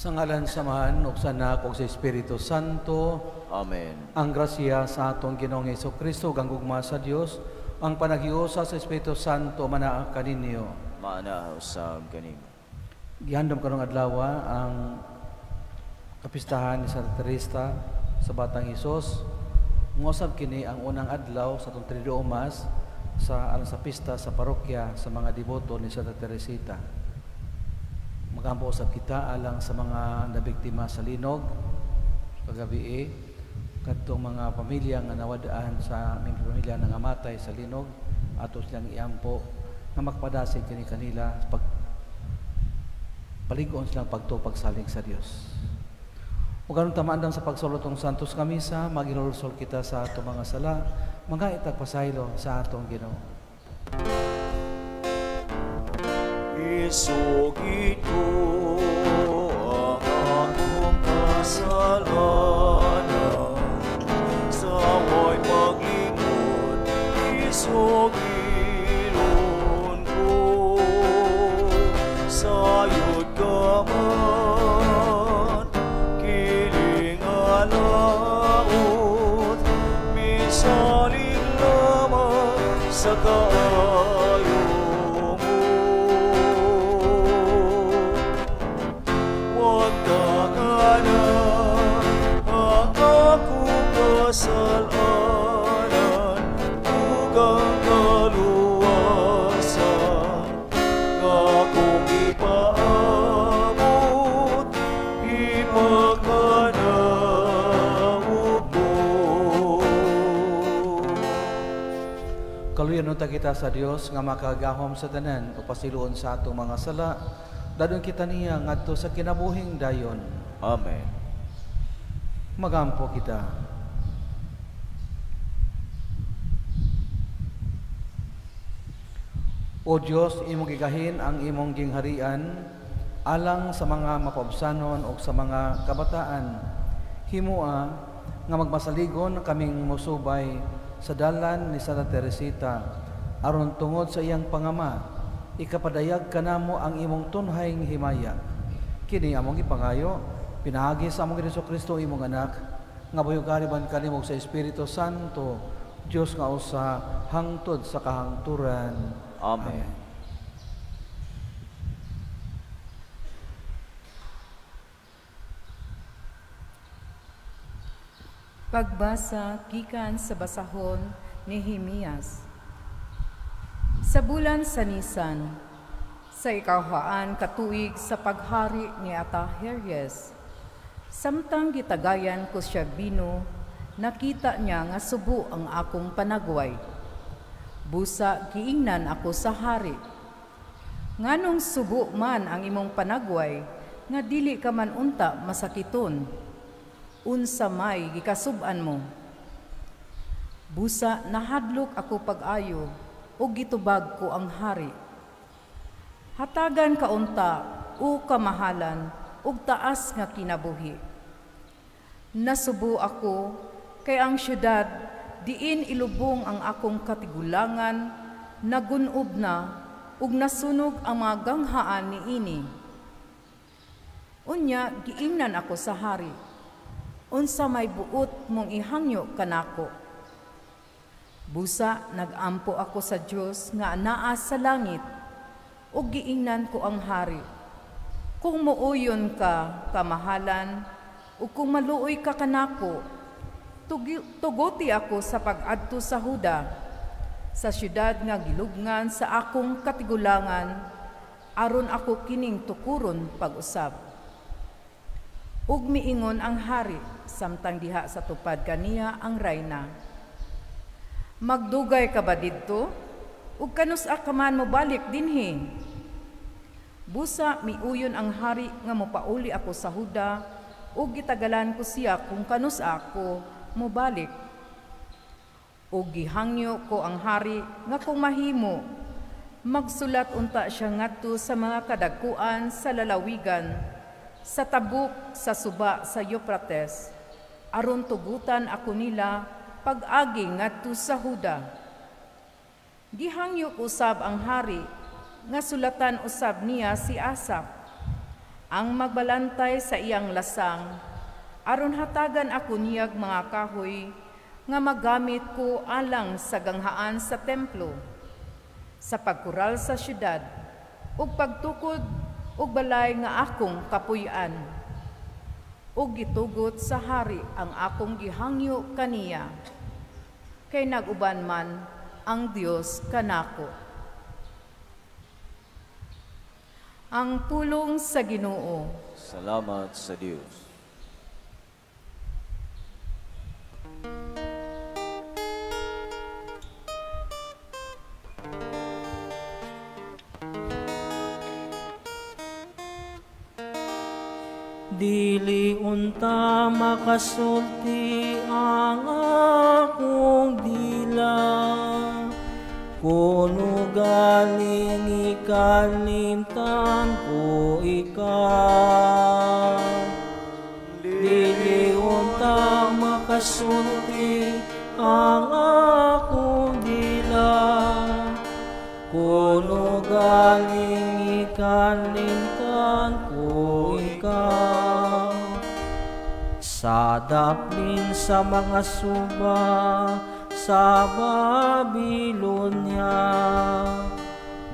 Sa ngalan sa Amahan ug sa Anak ug sa Espiritu Santo. Amen. Ang grasya sa atong Ginoong Kristo ug ang gugma sa Dios, ang panaghiusa sa Espiritu Santo manaa kaninyo. Maana usab kanimo. Gihandom karong adlaw ang kapistahan ni Santa Teresa sa Batang Hesus. Ngosab kini ang unang adlaw sa atong Triduum Mass sa alang sa pista sa parokya sa mga deboto ni Santa Teresita. Magampo usab kita alang sa mga nabiktima sa linog kagabi, kadtong mga pamilya nga nawad-an sa aming pamilya nga namatay sa linog, ato silang iampo nga magpadasig kini kanila pag palig-on silang pagtuo pagsalig sa Dios. Ug aron ta maandam sa pagsulot ng Santos nga Misa, maghinulsol kita sa atong mga sala, mga itagpasaylo sa atong Ginoo. Isugid ko ang akong kasalanan, sa way paglimot, isugilon ko. Sayod ka man, kiling alaot, misalig lamang sa kaayo mo. Huwag taganan ang akong kasalanan, ug ang kaluwasan nga akong ipaabot, ipakanaog mo. Kaluyan unta kita sa Dios nga makagahom sa tanan ug pasiluon sa atong mga sala, dadon kita niya ngadto sa kinabuhing dayon. Amen. Magampo kita. O Dios, imong gigahin ang imong gingharian alang sa mga mapaubsanon ug sa mga kabataan. Himoa nga magmasaligon kaming mosubay sa dalan ni Santa Teresita, aron tungod sa iyang pangama, ikapadayag kanamo ang imong tunhayng himaya. Kini among gipangayo pinaagi sa among Hesus Kristo imong anak, nga buhigariban kanimo sa Espiritu Santo, Dios nga usa hangtod sa kahangturan. Amen. Amen. Pagbasa gikan sa basahon ni Nehemias. Sa bulan sa Nisan, sa ikahuaan katuig sa paghari ni Artaherhes, samtang gitagayan ko siya bino, nakita niya nga subo ang akong panagway. Busa giingnan ako sa hari. Nganong subo man ang imong panagway, nga dili ka man unta masakiton, unsa may gikasub-an mo. Busa nahadlok ako pag-ayo, ug gitubag ko ang hari. Hatagan ka unta o kamahalan ug taas nga kinabuhi. Nasubo ako kay ang syudad diin ilubong ang akong katigulangan nagunob na ug nasunog ang mga ganghaan niini. Unya giingnan ako sa hari, unsa may buot mong ihangyo kanako. Busa nagampo ako sa Dios nga anaa sa langit, ug giingnan ko ang hari. Kung muuyon ka kamahalan, ug kung maluoy ka kanako, tuguti ako sa pag-adto sa Huda, sa syudad nga gilubngan sa akong katigulangan, aron ako kining tukuron pag-usab. Ug miingon ang hari, samtang diha sa tupad kaniya ang rayna. Magdugay ka ba didto? Ug kanus-a ka man mobalik dinhi? Busa miuyon ang hari nga mopauli ako sa Huda, ug gitagalan ko siya kung kanus-a ako mobalik. Ug gihangyo ko ang hari nga kung mahimo, magsulat unta siya ngadto sa mga kadagkuan sa lalawigan, sa tabok sa suba sa Euphrates, aron tugutan ako nila pag-agi ngadto sa Huda. Gihangyo usab ang hari nga sulatan usab niya si Asap, Ang magbalantay sa iyang lasang, aron hatagan ako niyag mga kahoy nga magamit ko alang sa ganghaan sa templo, sa pagkural sa syudad, ug pagtukod ug balay nga akong kapuy-an. Ug gitugot sa hari ang akong gihangyo kaniya, kay nag-uban man ang Dios kanako. Ang pulong sa Ginoo. Salamat sa Dios. Dili unta makasulti ang akong dila, kuno galing ikalimtan ko ikaw. Dili unta makasulti ang akong dila, kuno galing ikalimtan ko ikaw. Sa daplin sa mga suba sa Babilonia,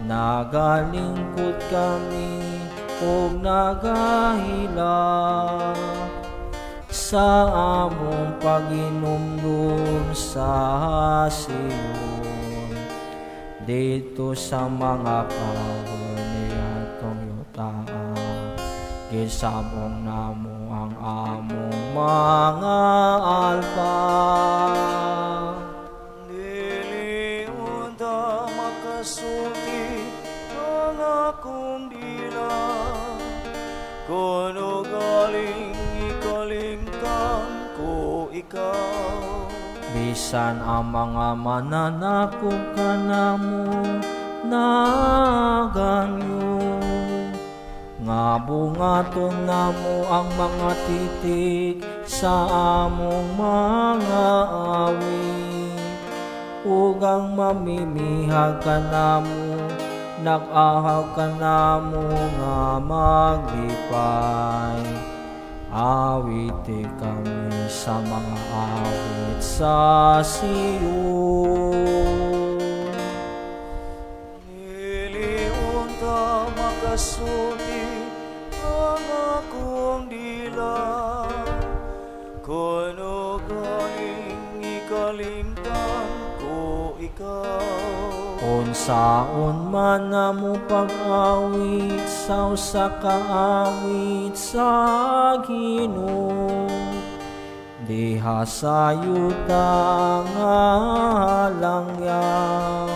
nagalingkod kami ug nagahilak sa among paginumdum sa Sion. Dito sa mga kahoy niadtong yutaa, gisabong namo ang among mga alpa. Dili unta makasulti ang akong dila, kuno galing ikalimtan ko ikaw. Bisan ang mga mananakop kanamo naganyo, nga bungaton namo ang mga titik sa among mga awit. Ug ang mamimihag kanamo, nag-ahaw kanamo nga maglipay. Awite kami sa mga awit sa Sion. Dili unta makasulti ang akong dila, kuno galing ikalimtan ko ikaw. Unsaon man namo pag-awit sa usa ka awit sa Ginoo, diha sa yuta nga langyaw,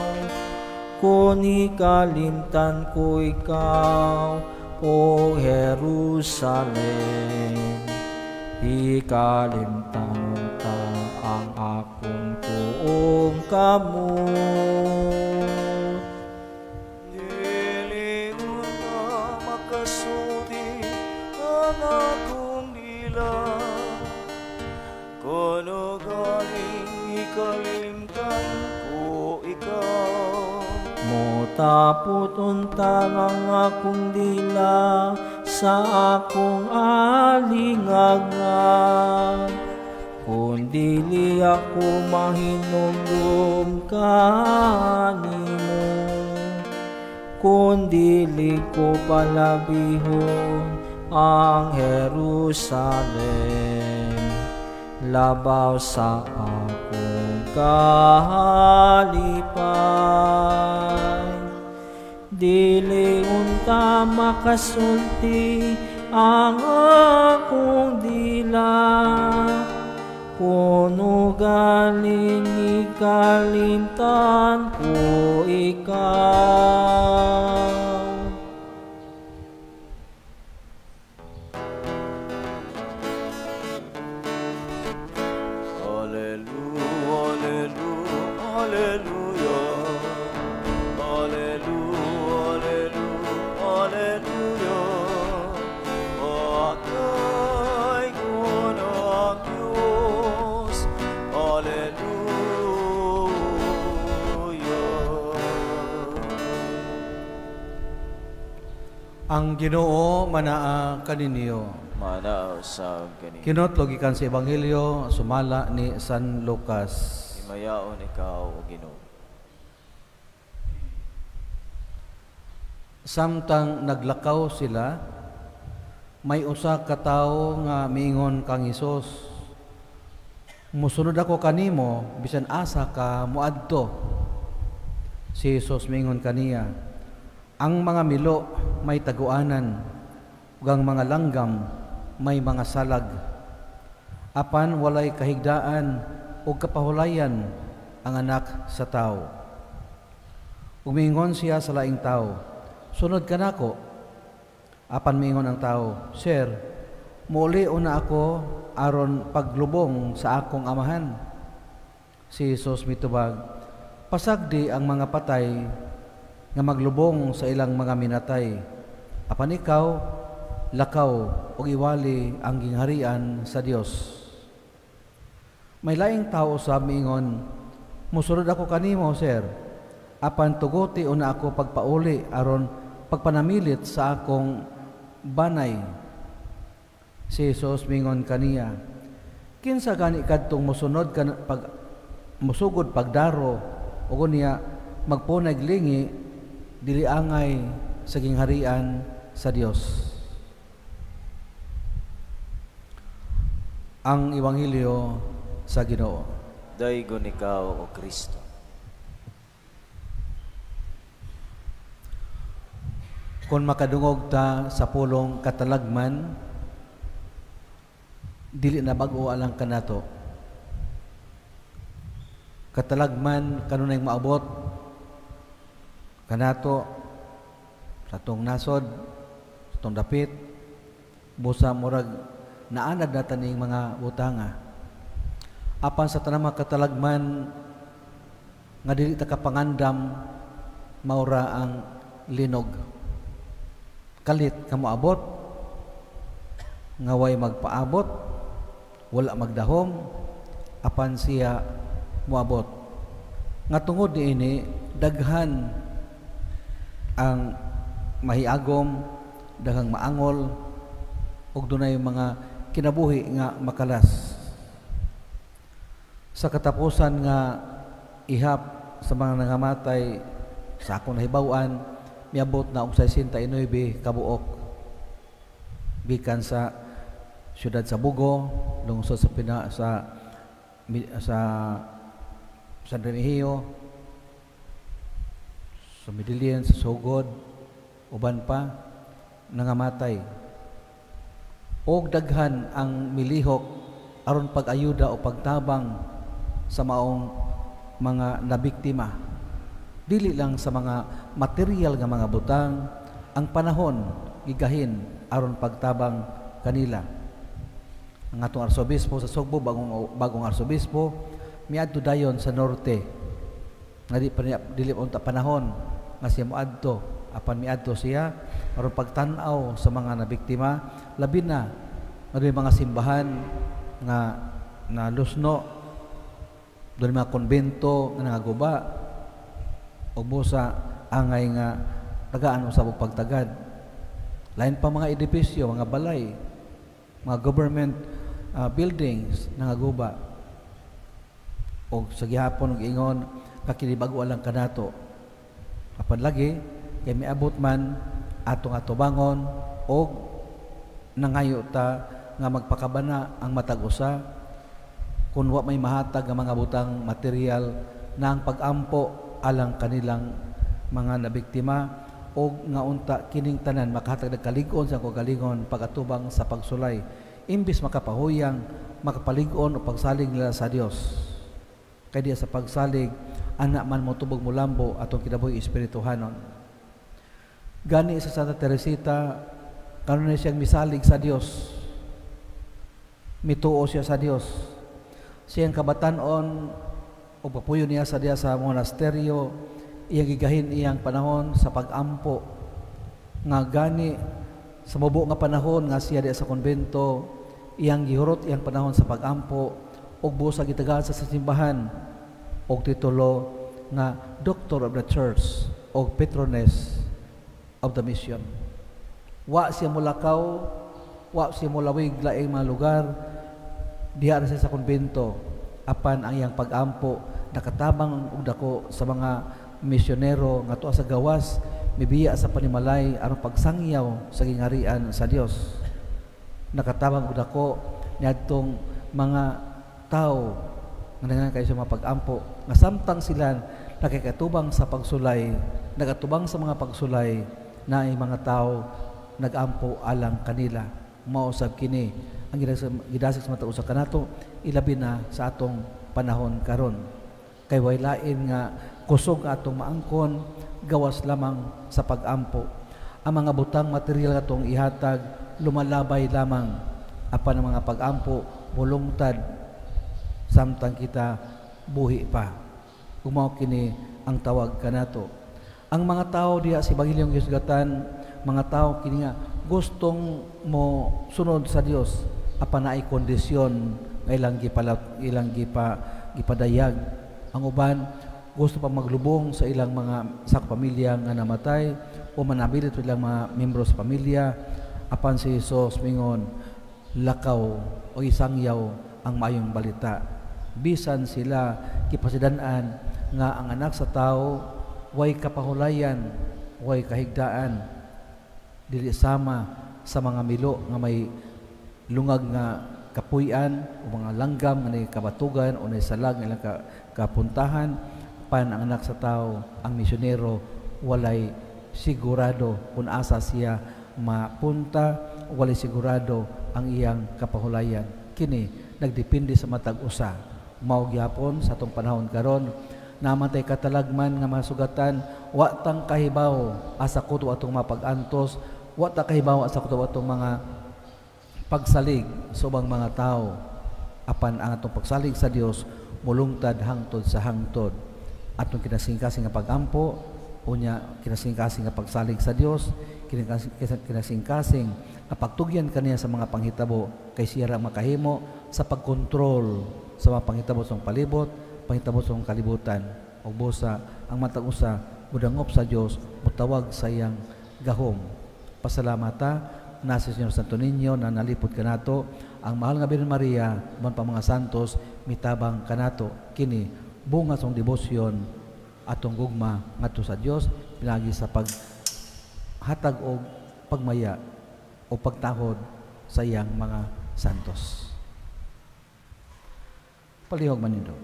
kun ikalimtan ko ikaw, o Jerusalem, ikalimtan ta ang akong tuong kamot. Dili unta makasulti ang akong dila, kuno galing ikalimtan ko ikaw. Motapot unta ang akong dila sa akong alingagngag, kun dili ako mahinumdum kanimo, kun dili ko palabihon ang Jerusalem, labaw sa akong kalipay. Dili unta makasulti ang akong dila, kuno galing ikalimtan ko ikaw. Ang Ginoo manaa kaninyo. Manaa usab kanimo. Kinotlo gikan sa Ebanghelyo sumala ni San Lucas. Himayaon ikaw, o Ginoo. Samtang naglakaw sila, may usa ka tawo nga miingon kang Hesus, "Musunod ako kanimo bisan asa ka moadto." Si Hesus miingon kaniya, "Ang mga milo may taguanan, ug ang mga langgam may mga salag. Apan walay kahigdaan ug kapahulayan ang anak sa tawo." Umingon siya sa laing tawo, "Sunod ka nako." Apan miingon ang tawo, "Sir, muuli una ako aron paglubong sa akong amahan." Si Jesus mitubag, "Pasagdi ang mga patay nga maglubong sa ilang mga minatay. Apan ikaw, lakaw ug iwali ang gingharian sa Dios." May laing tao sa miingon, "Musunod ako kanimo, sir. Apan tuguti una ako pagpauli aron pagpanamilit sa akong banay." Si Jesus mingon kaniya, "Kinsa gani kadtong mosunod kan pag musugod pagdaro ug unya magpunay lingi, dili angay sa gingharian sa Dios." Ang Ebanghelyo sa Ginoo. Daygon ikaw, o Kristo. Kung makadungog ta sa pulong katalagman, dili na bag-o alang kanato. Katalagman kanunay maabot kanato sa atong nasod, sa atong dapit, busa murag naanad na taning mga butanga. Apan sa tanang mga katalagman nga dili ta kapangandam, maura ang linog. Kalit ka moabot, nga way magpaabot, wala magdahom, apan siya moabot. Nga tungod niini, daghan ang mahiagom, daghang maangol, ug dunay mga kinabuhi nga makalas. Sa katapusan nga ihap sa mga nangamatay sa akong nahibaw-an, miabot na og 69 kabuok gikan sa siyudad sa Bugo, lungsod sa Pina, sa sa San Remigio, sa Medellin, sa Sogod, uban pa nangamatay. Og daghan ang milihok aron pag-ayuda o pagtabang sa maong mga nabiktima. Dili lang sa mga material nga mga butang, ang panahon gigahin aron pagtabang kanila. Ang atong arsobispo sa Sugbo, bagong arsobispo, miadto dayon sa norte. Nga di pa niya, dili pa unta panahon nga siya moadto, apan miadto siya aron pagtan-aw sa mga nabiktima, labi na nga dunay mga simbahan nga nalusno, dunay mga konbento nga nangaguba, ug busa angay nga tagaan usab og pagtagad. Lain pa mga edipisyo, mga balay, mga government buildings nangaguba. Og sa gihapon og ingon kakinibago lang kanato. Apan lagi kay miabot man atong atubangon og nangayo ta nga magpakabana ang matag usa kun wa may mahatag nga mga butang material na ang pag-ampo alang kanilang mga nabiktima, og nga unta kining tanan makahatag og kalig-on sa kagalingon pagatubang sa pagsulay, imbis makapahuyang, makapalig-on o pagsalig nila sa Dios. Kay diya sa pagsalig ana man motubog molambo atong kinabuhi espirituhanon. Gani sa Santa Teresita, kanunay siyang misalig sa Dios. Mituo siya sa Dios. Siyang kabatan-on o papuyo niya sa diya sa monasteryo, iyang gigahin iyang panahon sa pag-ampo. Nga gani sa mubo nga panahon nga siya diya sa konbento, iyang gihurot iyang panahon sa pag-ampo ug busa gitagaan sa simbahan og titulo nga Doctor of the Church og Patroness of the Mission. Wa siya mulakaw, wa siya mulawig laing mga lugar, diha ra siya sa konbento. Apan ang iyang pag-ampo nakatabang og dako sa mga misyonero nga tuwa sa gawas, mibiya sa panimalay aron pagsangyaw sa gingharian sa Dios. Nakatabang og dako niadtong mga tawo nga nangangailangan kayo sa mga pag-ampo, nga samtang sila nakikatubang sa pagsulay, nagatubang sa mga pagsulay, naay mga tao nagampo alang kanila. Mao sab kini ang gidasig sa matag usa kanato, ilabi na sa atong panahon karon. Kay way lain nga kusog atong maangkon gawas lamang sa pag-ampo. Ang mga butang material atong ihatag lumalabay lamang, apan ang mga pag-ampo mulungtad samtang kita buhi pa. Mao kini ang tawag kanato. Ang mga tao diha sa Ebanghelyo gisugatan, mga tao kini nga gustong mo sunod sa Dios, apan naay kondisyon nga ilang gipadayag. Ang uban gusto pa maglubong sa ilang mga sa pamilya nga namatay o manabilit sa ilang mga membro sa pamilya, apan si Jesus mingon, lakaw o isangyaw ang maayong balita. Bisan sila kipasidan-an nga ang anak sa tao way kapahulayan, way kahigdaan, dili sama sa mga milo nga may lungag nga kapuy-an o mga langgam nga nay kabatugan o nay salag nga ilang kapuntahan. Pan ang anak sa tao, ang misyonero, walay sigurado kung asa siya mapunta, walay sigurado ang iyang kapahulayan. Kini nagdepende sa matag usa. Mao gyapon sa atong panahon karon, namatay katalagman nga masugatan, wa tang kahibaw asa kuto atong mapag-antos, wa ta kahibaw asa kuto atong mga pagsalig sa ubang mga tao. Apan ang atong pagsalig sa Dios mulungtad hangtod sa hangtod. Atong kinasingkasing nga pag-ampo, unya kinasingkasing nga pagsalig sa Dios, kinasingkasing nga pagtugyan kaniya sa mga panghitabo, kay siya ra makahimo sa pagkontrol sa mga panghitabo sa palibot, panghitabo sa kalibutan. Ug busa ang matag usa mudangop sa Dios, mutawag sa iyang gahom. Pasalamata na si Señor Santo Niño na nalipod kanato, ang mahal nga Birhen Maria, man pa mga santos mitabang kanato. Kini bunga sa debosyon atong gugma ngadto sa Dios pinaagi sa paghatag og pagmaya o pagtahod sa iyang mga santos. Palihog manindog.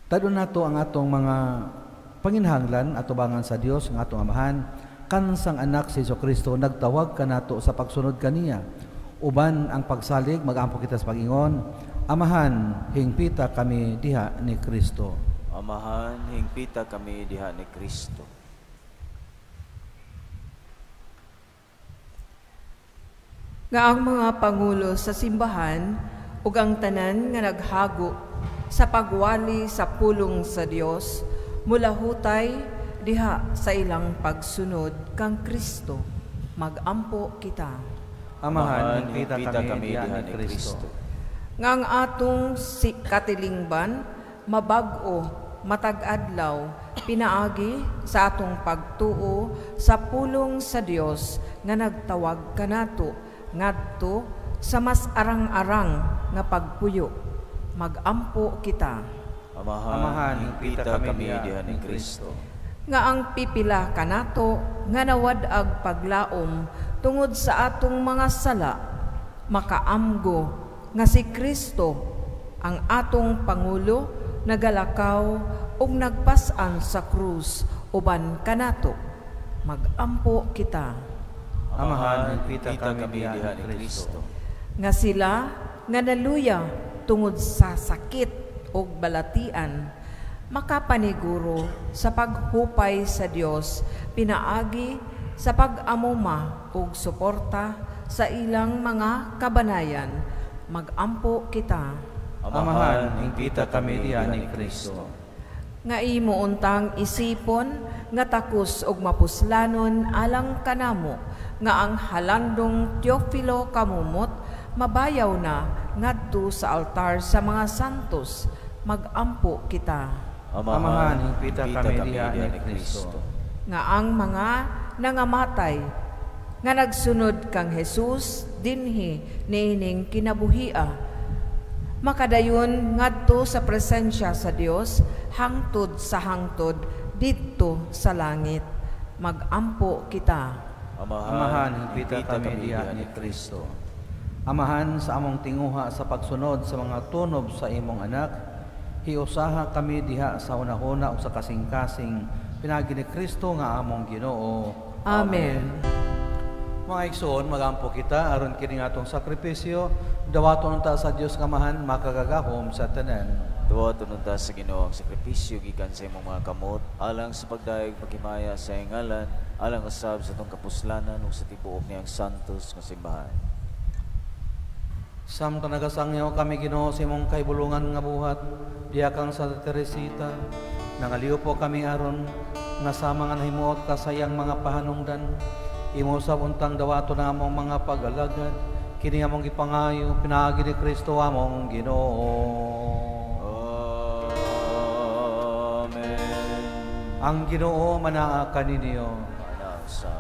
Tadon nato ang atong mga panginhanglan atubangan sa Dios nga atong Amahan, kansang anak si Jesucristo nagtawag kanato sa pagsunod kaniya. Uban ang pagsalig, magampo kita sa pag-ingon, Amahan, hingpita kami diha ni Kristo. Amahan, hingpita kami diha ni Kristo. Nga ang mga pangulo sa simbahan ug ang tanan nga naghago sa pagwali sa pulong sa Dios mulahutay diha sa ilang pagsunod kang Kristo. Magampo kita. Amahan, hingpita kami diha ni Kristo. Nga ang atong si katilingban mabag-o matag adlaw pinaagi sa atong pagtuo sa pulong sa Dios nga nagtawag kanato ngadto sa mas arang-arang nga pagpuyo. Magampo kita. Amahan, hingpita kami diha ni Kristo. Nga ang pipila kanato nga nawad-ag paglaom tungod sa atong mga sala, makaamgo nga si Kristo ang atong pangulo nagalakaw ug nagpas-an sa krus uban kanato. Magampo kita. Amahan, hingpita kami diha ni Kristo. Nga sila nga naluya tungod sa sakit ug balatian, makapaniguro sa paghupay sa Dios pinaagi sa pag-amuma ug suporta sa ilang mga kabanayan. Magampo kita. Amahan, hingpita kami diha ni Kristo. Nga imo untang isipon nga takos og mapuslanon alang kanamo nga ang halandong Teofilo kamumot mabayaw na ngadto sa altar sa mga santos. Magampo kita. Amahan, hingpita kami diha ni Kristo. nga ang mga nangamatay nga nagsunod kang Jesus dinhi niining kinabuhia makadayon ngadto sa presensya sa Dios hangtod sa hangtod didto sa langit. Magampo kita. Amahan, higpita kami diha ni Kristo. Amahan, sa among tinguha sa pagsunod sa mga tunob sa imong anak, hiusaha kami diha sa hunahuna o sa kasing-kasing pinaagi ni Kristo nga among Ginoo. Amen. Mga igsoon, magampo kita aron kini atong sakripisyo, dawaton unta sa Dios nga Amahan makagagahom sa tanan. Dawaton unta sa Ginoo ang sakripisyo gikan sa imong mga kamot alang sa pagdayeg paghimaya sa iyang ngalan, alang usab sa atong kapuslanan ug sa tibuok niyang santos nga simbahan. Samtang nagasangyaw kami Ginoo sa imong kahibulungan nga buhat, diha kang Santa Teresita, nangaliw po kami aron nga sa mga nahimuot ka sa iyang mga pahanungdan. Imo usab untang dawaton ang among mga pag-alagad, kini among gipangayo pinaagi ni Kristo among Ginoo. Amen. Ang Ginoo manaa kaninyo.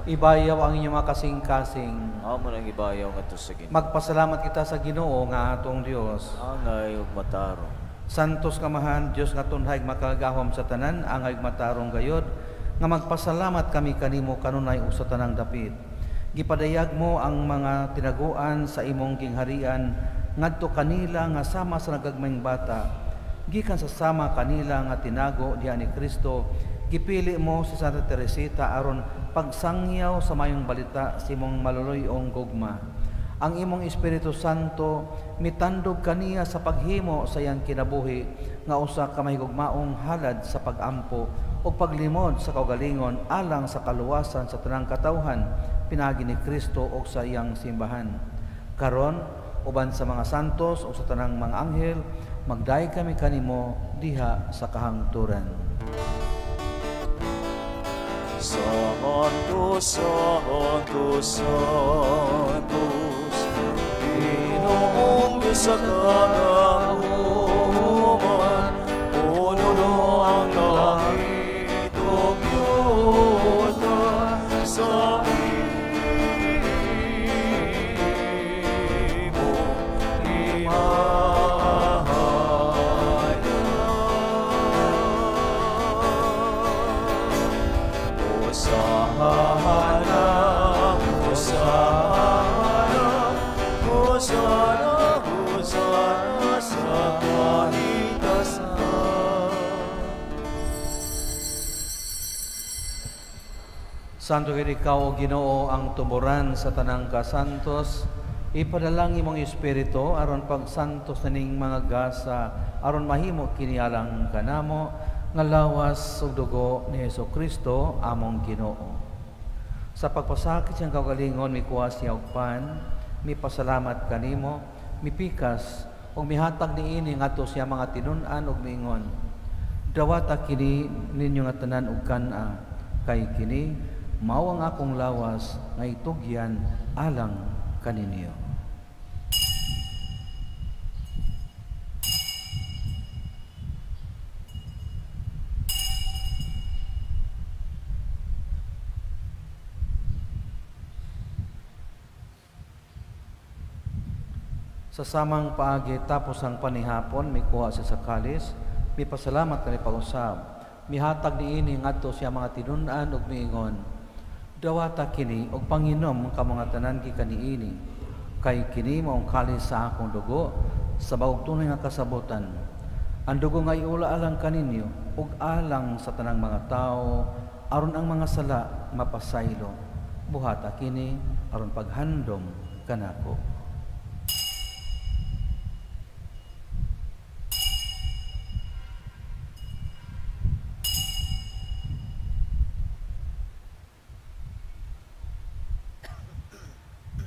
Ibayaw ang inyong mga kasing-kasing. Amo nang ibayaw ngadto sa Ginoo. Magpasalamat kita sa Ginoo nga atong Dios. Angay ug matarong. Santos Kamahan, Dios nga tunhay makagagahom sa tanan, angay ug matarong gayod nga magpasalamat kami kanimo kanunay ug sa tanang dapit. Gipadayag mo ang mga tinaguan sa imong gingharian ngadto kanila nga sama sa nagagmayng bata. Gikan sa sama kanila nga tinago diha ni Kristo, gipili mo si Santa Teresita aron pagsangyaw sa mayong balita sa imong maluluy-ong gugma. Ang imong Espiritu Santo mitandog kaniya sa paghimo sa iyang kinabuhi nga usa ka mahigugmaong halad sa pagampo o paglimod sa kaugalingon alang sa kaluwasan sa tanang katawhan pinaagi ni Kristo og sa iyang simbahan. Karon uban sa mga santos o sa tanang mga anghel, magdayeg kami kanimo diha sa kahangturan. Santo, Santo, Santos, Ginoong Diyos sa kagahuman, puno ang langit ug yuta sa imong himaya. Hosana, Hosana, Hosana, Hosana sa kahitasan. Santo gid ikaw, o Ginoo, ang tumuran sa tanang kasantos. Ipadalang imong espiritu aron pagsantos naning mga gasa, aron mahimo kini alang kanamo nga lawas ug dugo ni Hesukristo among Ginoo. Sa pagpasakit siyang kaugalingon, mikuha siya og pan, mipasalamat kanimo, mipikas ug mihatag niini ngadto siya mga tinun-an ug miingon: Dawata kini ninyo nga tanan og kan-a, kay kini mao ang akong lawas nga itugyan alang kaninyo. Sa samang paagi tapos ang panihapon, mikuha siya sa kalis, mipasalamat kani pag-usab, mihatag niini ngadto siya mga tinun-an ug miingon: Dawata kini og panginom kamo nga tanan gikan niini, kay kini maong kalis sa akong dugo sa bagong tunay nga kasabotan. Ang dugo nga iula alang kaninyo ug alang sa tanang mga tawo aron ang mga sala mapasaylo. Buhata kini aron paghandom kanako.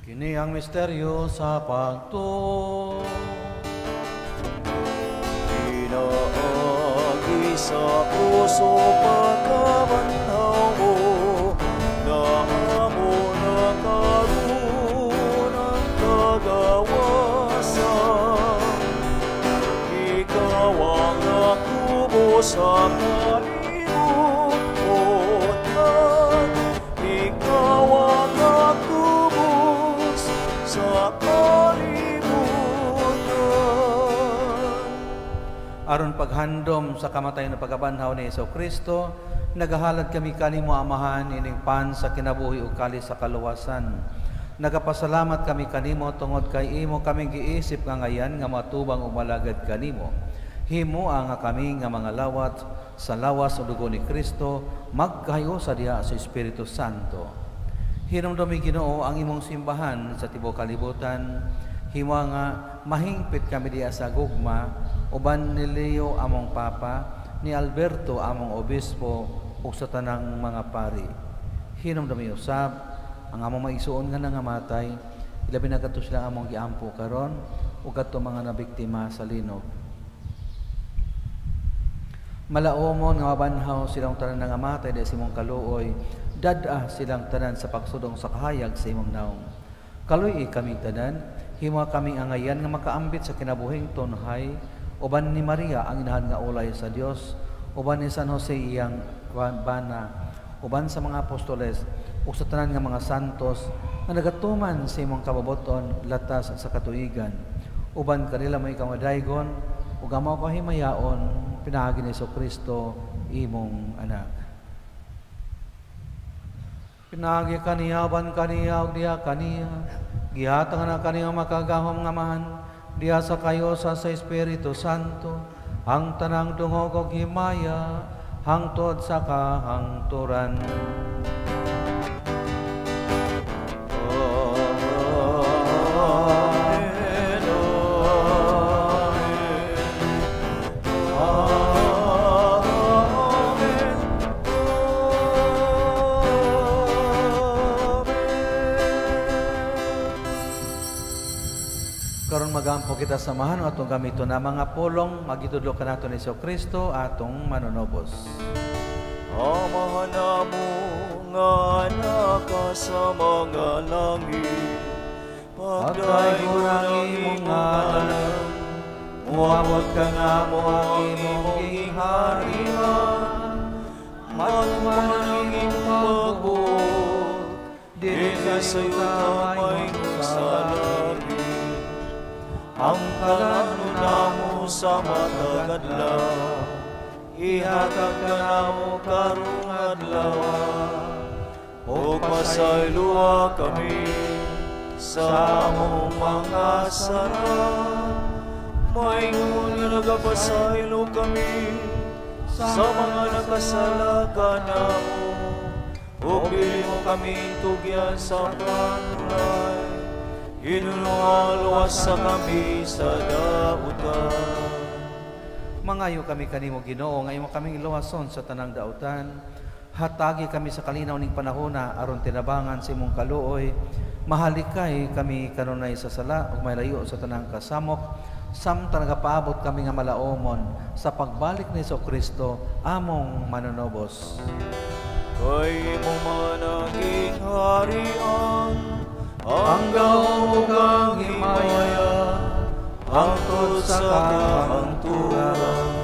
Kini ang misteryo sa pagtuo. Pinaagi sa puso pagkabanhaw mo, na amo na karon ang kagawasan. Ikaw ang nakubo sa kalibutan. Aron paghandom sa kamatayon na pagkabanhaw ni Hesus Kristo, nagahalad kami kanimo, Amahan, ining pan sa kinabuhi ug kalis sa kaluwasan. Nagapasalamat kami kanimo tungod kay imo kaming giisip nga ngayan nga matubang ug malagad kanimo. Himoa nga kami nga mga lawat sa lawas o dugo ni Kristo magkahiusa diha sa Espiritu Santo. Hinumdumi, Ginoo, ang imong simbahan sa tibuok kalibutan. Himoa nga mahingpit kami diha sa gugma uban ni Leo among Papa, ni Alberto among Obispo ug sa tanang mga pari. Hinumdumi usab ang among maigsuon nga nangamatay, ilabi na kadto sila among giampo karon ug kadto mga nabiktima sa linog. Malaomon nga mabanhaw silang tanan nangamatay di sa imong kaluoy, dad-a silang tanan sa pagsudong sa kahayag sa imong naong. Kaluy-i kaming tanan, himoa kaming angayan nga makaambit sa kinabuhing tunhay, uban ni Maria ang inahan nga ulay sa Dios, uban ni San Jose iyang bana, uban sa mga apostoles ug sa tanan nga mga santos nga nagatuman sa imong kababoton latas sa katuigan. Uban kanila may kamadaygon ug amo kahimayaon pinaagi ni Kristo imong anak. Pinaagi kaniya, uban kaniya ug diha kaniya, gihatag na kaniya makagahom nga Amahan diha sa kayosa sa Espiritu Santo, ang tanang dungog ug himaya hangtod sa kahangturan. Karon magampo kita samahan atong gamito na mga pulong magitudlo kanato ni Kristo atong manunobos. Amahan namo nga naka sa mga langit, pagdaygon ang imong ngalan, moabot ka namo ang imong gingharian, matuman ang imong pagbuot dinhi sa yuta mahimong sa langit. Ang kalano namo sa matag adlaw, ihatag kanamo karong adlaw, ug pasayloa kami sa among mga sala, maingon nga nagapasaylo kami sa mga nakasala kanamo, ug dili mo kami tugyan sa panulay, hinunuha luwasa kami sa dautan. Mangayo kami kanimo, Ginoo, nga imo kaming luwason sa tanang dautan. Hatagi kami sa kalinaw ning panahona aron tinabangan sa imong kaluoy. Mahalikay kami kanunay sa sala ug malayo sa tanang kasamok, samtang nagapaabot kami nga malaomon sa pagbalik ni Kristo among manunobos. Kay imo man ang gingharian, ang gahom ug ang himaya hangtod sa kahangturan.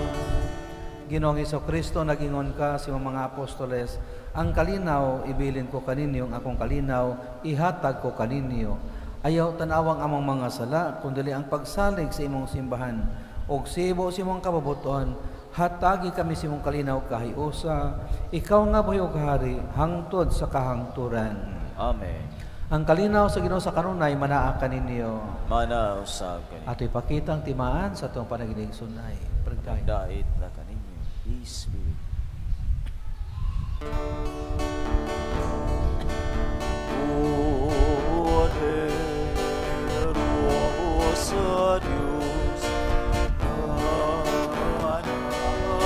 Ginoong Hesukristo, nag-ingon ka sa imong mga apostoles, ang kalinaw ibilin ko kaninyo, ang akong kalinaw ihatag ko kaninyo. Ayaw tanawang among mga sala, kundili ang pagsalig sa imong simbahan ug sibo sa imong kababuton. Hatagi kami sa imong kalinaw kahiusa, ikaw nga buhi ug hari hangtod sa kahangturan. Amen. Ang kalinaw sa Ginoo sa kanunay manaa kaninyo. Mana usab kaninyo. Ato ipakita ang timaan sa atong panaginig sunay. Pagdait ra kaninyo. Peace be with you. Sa Diyos, sa mga sala,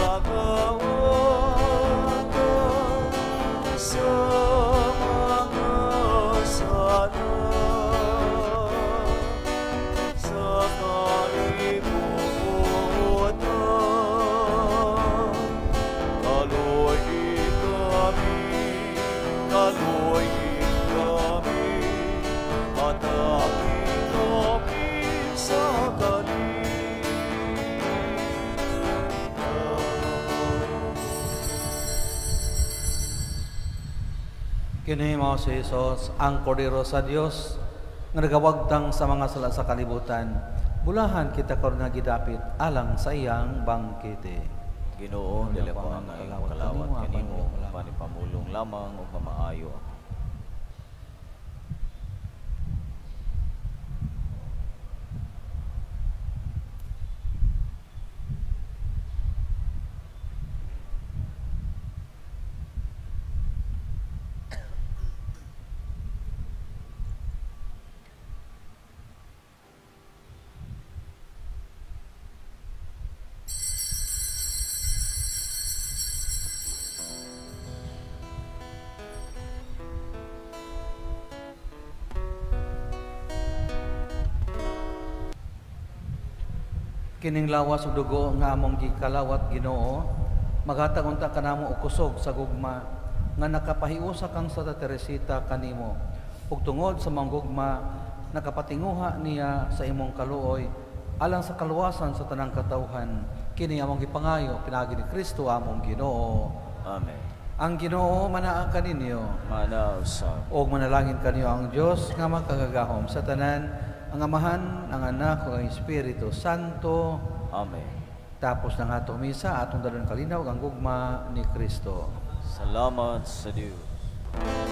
sa kalibutan, kaloy kami, mataki kami sa kalibutan. Kini mao si Jesus, ang kordero sa Dios nga nagawagtang sa mga sala sa kalibutan. Bulahan kita karon nga gidapit alang sa iyang bangkete. Ginoo, dili ko ang angay kalawat kalawat kanimo, kanimo, apan apan ipamulong lamang ug mamaayo ako. Kining lawas ug dugo nga among gikalawat Ginoo, maghatag unta kanamo og kusog sa gugma nga nakapahiusa kang Santa Teresita kanimo. Ug tungod sa maong gugma nakapatinguha niya sa imong kaluoy alang sa kaluwasan sa tanang katawhan. Kini among gipangayo pinaagi ni Kristo among Ginoo. Amen. Ang Ginoo manaa kaninyo. Manaa usab. Og manalangin kaniyo ang Dios nga makagagahom sa tanan, ang Amahan, ang Anak ug ang Espiritu Santo. Amen. Tapos ng atong misa, atong dalon kalinaw ang gugma ni Kristo. Salamat sa Dios.